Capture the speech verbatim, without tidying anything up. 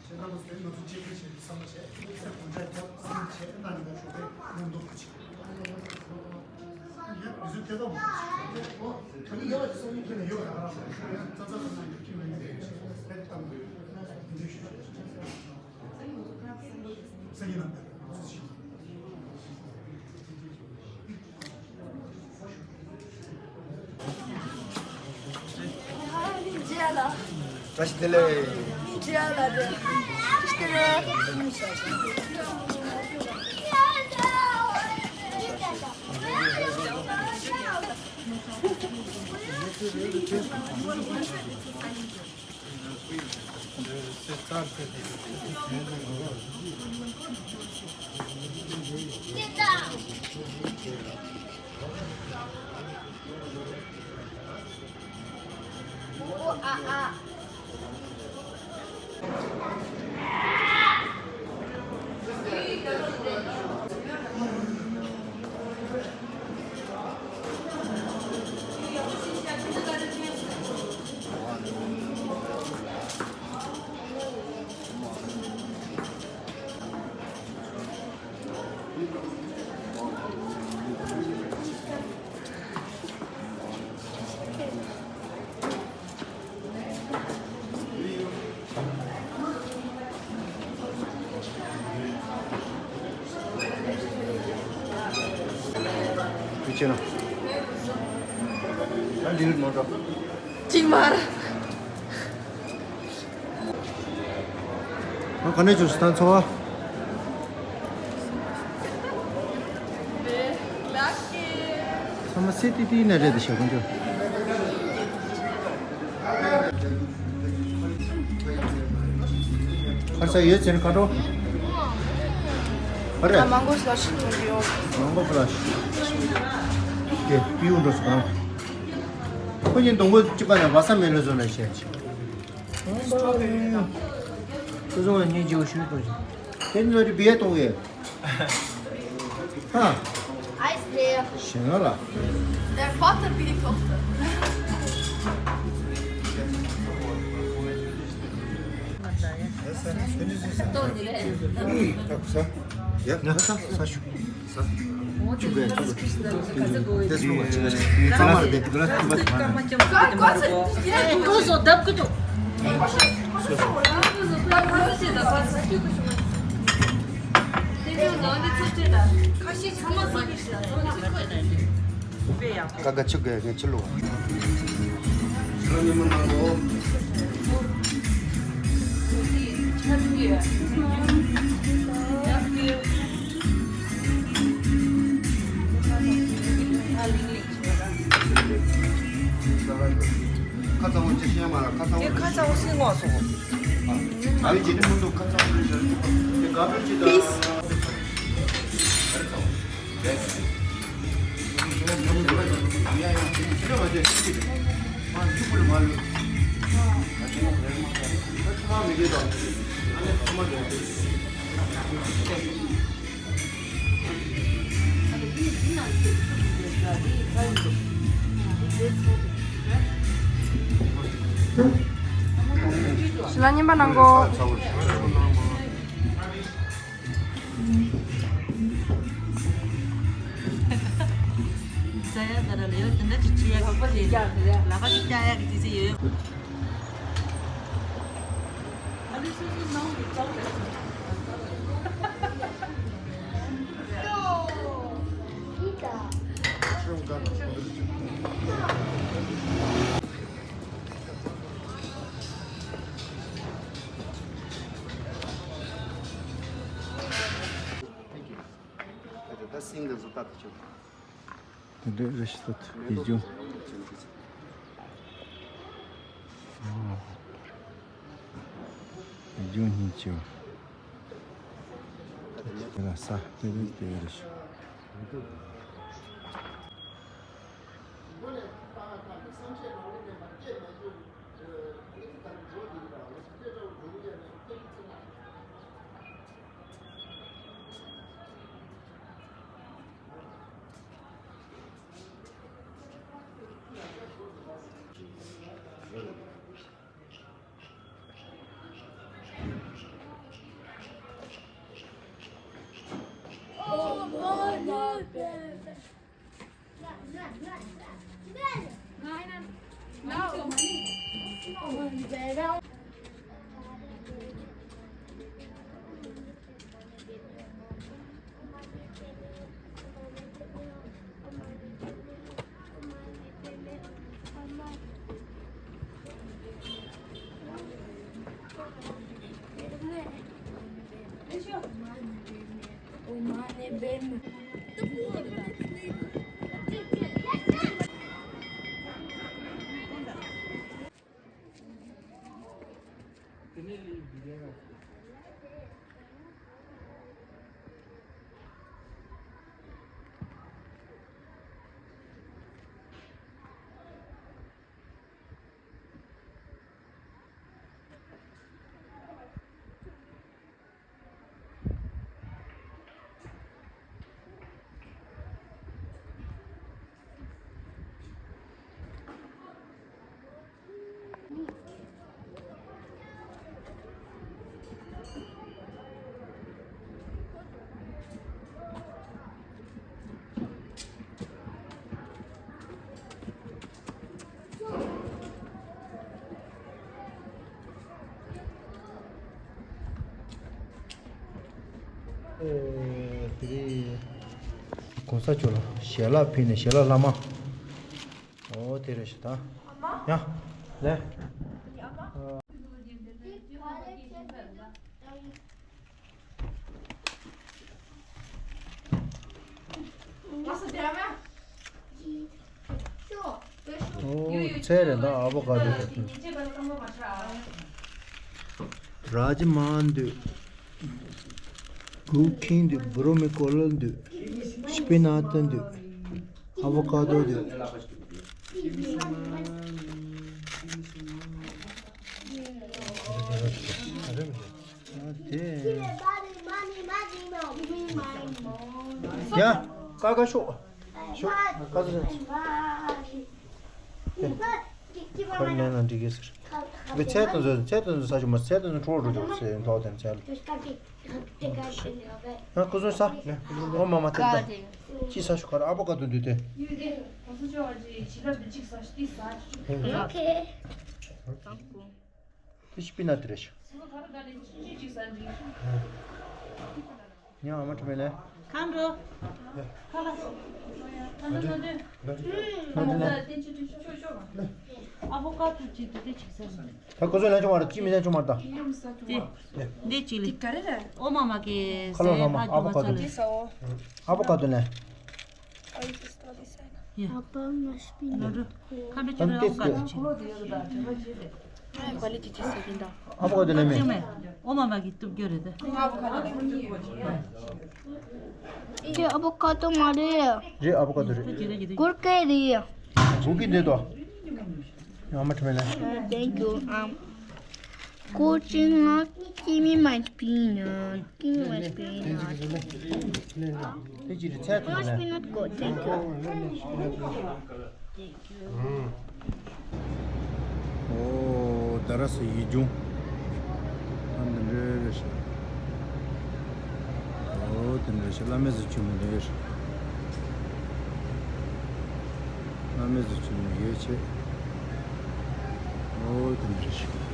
ཁྱེད་རྣམ་པ་ཚོས་ང་ཚོ་གཅིག་སྒྲིལ་བྱས་ནས་བསམ་བློ་བྱས། ཚེ་དགོངས་འཆར་རྒྱབ་བསམ་བློ་བྱས། ཨ་ནི་ང་ཚོ་ཞོགས་པའི་མཉམ་དུ་བྱེད། ཡ་མི་ཚོས་དེ་ལྟ་མོ་ད་ནི་ཡོད་པ་ཅིག་བསམ་བློ་ཁྱོན་ནས་ཡོད་པ་རང་རང་ཚོ་ཡང་ཙག་ཙག་ཙག་ཙག་ཡོད་ཀྱི་མེད་མེད་རེད། ཞེས་པས་གཏམ་དགོས་ཡོད། འདི་འདྲ་ཞུ་ཞུ་ཞུ། སེང་གེ་རྣམ་པས་ང་ཚོ་ཞིག་བཀྲ་ཤིས་བདེ་ལེགས། ཁྱེད་ཆེ་ན། ཨ་འདི་རིགས་མ་འགྲོ། གཅིག་མ་རེད། ང་ག་ནས་བྱུང་སོང་ད་འཚོ་བ། ཚང་མ་སེ་ཏི་ཏི་ནས་རེད་དེ་ཞེ་ཀོན་ཅོ། ཁར་ས་ཡོད་ཚེ་ཁ་དྲོ། ཨ་རེད། ང་མང་གོ་སླ་ཤི་ཐོན་གྱི་ཡོད། མང་གོ་སླ་ཤི། དེ་པིའུ་འགྲོ་སོང་། ཁོ་གཉིས་གདོང་གོས་གཅིག་པ་ནས་བ་ས་མེ་ལོ་བཟོ་ནས་བཤད་ཅིང་། ཁོ་ཚོ་ང་གཉིས་རྗེས་ཤུལ་དུ་ཞིག་དེ་ནི་རི་བི་ཡ་གཏོང་ཡས། ཧ། Eisbär. ཞེ་ང་ལ། Der Vater wie die Tochter. ཡ་ས་ས་ས་ཞུ། ས། བཅུག་པའི་བཅུག་པའི། དེ་སུ་བ་ཅི་ག་ཅི་ག་ཚང་མར་དེ་དེ་ག་ལ་ཐུབ་པ་ཐུབ་པ་ན། ཀོ་སོ་བརྡབ་ཀི་འདུག་ཀ་ཀ་ཆུ་གེ་གེ་ཆུ་ལུ། ཁ་ཚ་བོ་ཅི་ཤེས་མ་ལ་ཁ་ཚ་བོ། དེ་ཁ་ཚ་བོ་སེ་ངོ་སོང་། ཨ་ཡི་ཇི་ནི་མུ་འདུག་ཁ་ཚ་བོ་རེད་ཤག་དེ་ག་བོད་ཅི་ད། Peace. ཞི་ལ་མཉེས་པ་གནང་གོ། ཟ་ཡ་ཟ་ར་ལ་ཡོད་དེ་འདྲ་ཅིག་བྱེད་ཡ་ལྷག་པ་རེད། ལག་པ་ཅིག་བཀྱག་ཡ་གི་དུས་ཚོད་ཡོད། ད་སིང་དང་བཟོ་ལྟ་དེ་ཆོག་དེ་འདྲའི་རེ་ཞིག་ཏུ་ཡིད་འབྱུང་། ཡིད་འབྱུང་སྙིང་རྗེ། དེ་ལ་ས་དེ་རེ་དེ་རེ་ཞིག་ཨེ། དེ་རིང་གོང་ས་མཆོག་ལ་ཞལ་ལག་ཕུལ་ནས། ཞལ་ལག་བླ་མ། ཨོ་དེ་རེད་ཤག་ད། ཡ། ལེ། ཨོ་ཚལ་རེད་ད། ཨ་བོ་ཀ་ཌོ་རེད། རཱ་ཇ་མ་འདུག་གུ་ཁིང་འདུག་བྷ་རོ་མི་ཀོ་ལི་འདུག་སྤི་ནཊ་འདུག་ཨ་བོ་ཀ་ཌོ་འདུག་ཨ་དེ། ཡ། ཀ་ཀ་ཤོག་ཤོག་ཀ་ཀ་ཤོག་ཁར་ནས་ན་འགྲིག་གི་ཟེར། བའི་ཚལ་དུ་འཛུལ། ཚལ་དུ་འཛུལ་ས་ཞིག་མ། ཚལ་དུ་འཛུལ་འཕྲོ་འགྲོ་འགྲོ་ཟེར། ཐོག་དེར་ཚལ། ཡང་ཁུ་སུན་ས་ནས་ཨོ་མ་མ་ཐེབས་དང་། ཅི་ས་ཞིག་ཁར་ཨ་བོ་ཀ་ཌོ་འདུས་ཏེ། ཨོ་ཁེ། དེ་ཤི་པི་ན་དེ་རེད་ཤག་ཡང་ཨ་མ་ཁྲི་མེད་ལེ། ཁང་འགྲོ། ཁ་ལ། ཁ་ལ་ནོར་འདུག་ནོར་འདུག་ལེ། ཨ་བོ་ཀ་ཌོ་ཅིག་དེ་དེ་ཅིག་ཟེར། ད་ཁོ་ཚོ་ལེན་ཆོག་མ་རེད། ཅི་མི་ལེན་ཆོག་མ་རེད་ད། དེ་འདི་ཅིག་ལེ། ཨོ་མ་མ་གི་ཁ་ལ་ལ་མ་ཨ་བོ་ཀ་ཌོ། ཨ་བོ་ཀ་ཌོ་ལེན། ཡ། ཁ་འགྲོ་ཁྱོད་རང་ཨོ་ཀ་ཅིག་ཨ་བོ་ཀ་ཌོ་ནས་མེད། ཨོ་མ་མ་གི་གཏུབ་རྒྱུ་རེད་དེ། དེ་ཨ་བོ་ཀ་ཌོ་མ་རེད། རེད། ཨ་བོ་ཀ་ཌོ་རེད། ཀུར་ཀེ་རེད། གུ་ཀི་འདི་དོ། ཡང་མ་ཁྲི་མེད་ལེ། Thank you. Um, coaching, uh, give me my peanut. Give me my peanut. དེ་ཅི་རེད། ཚལ་དུ་ལེན། Peanut good. Thank you. ཨོ་ད་ར་སི་ཡིད་འབྱུང་། ཨ་འདི་འདྲ་རེད་ཤག་ཨོ་དེ་འདྲ་ཞིག་བླ་མའི་གཟི་བྱུས་མོ་འདི་རེད། བླ་མའི་གཟི་བྱུས་མོ་ཡོད་ཆེ། ཨོ་དེ་འདྲ་ཞིག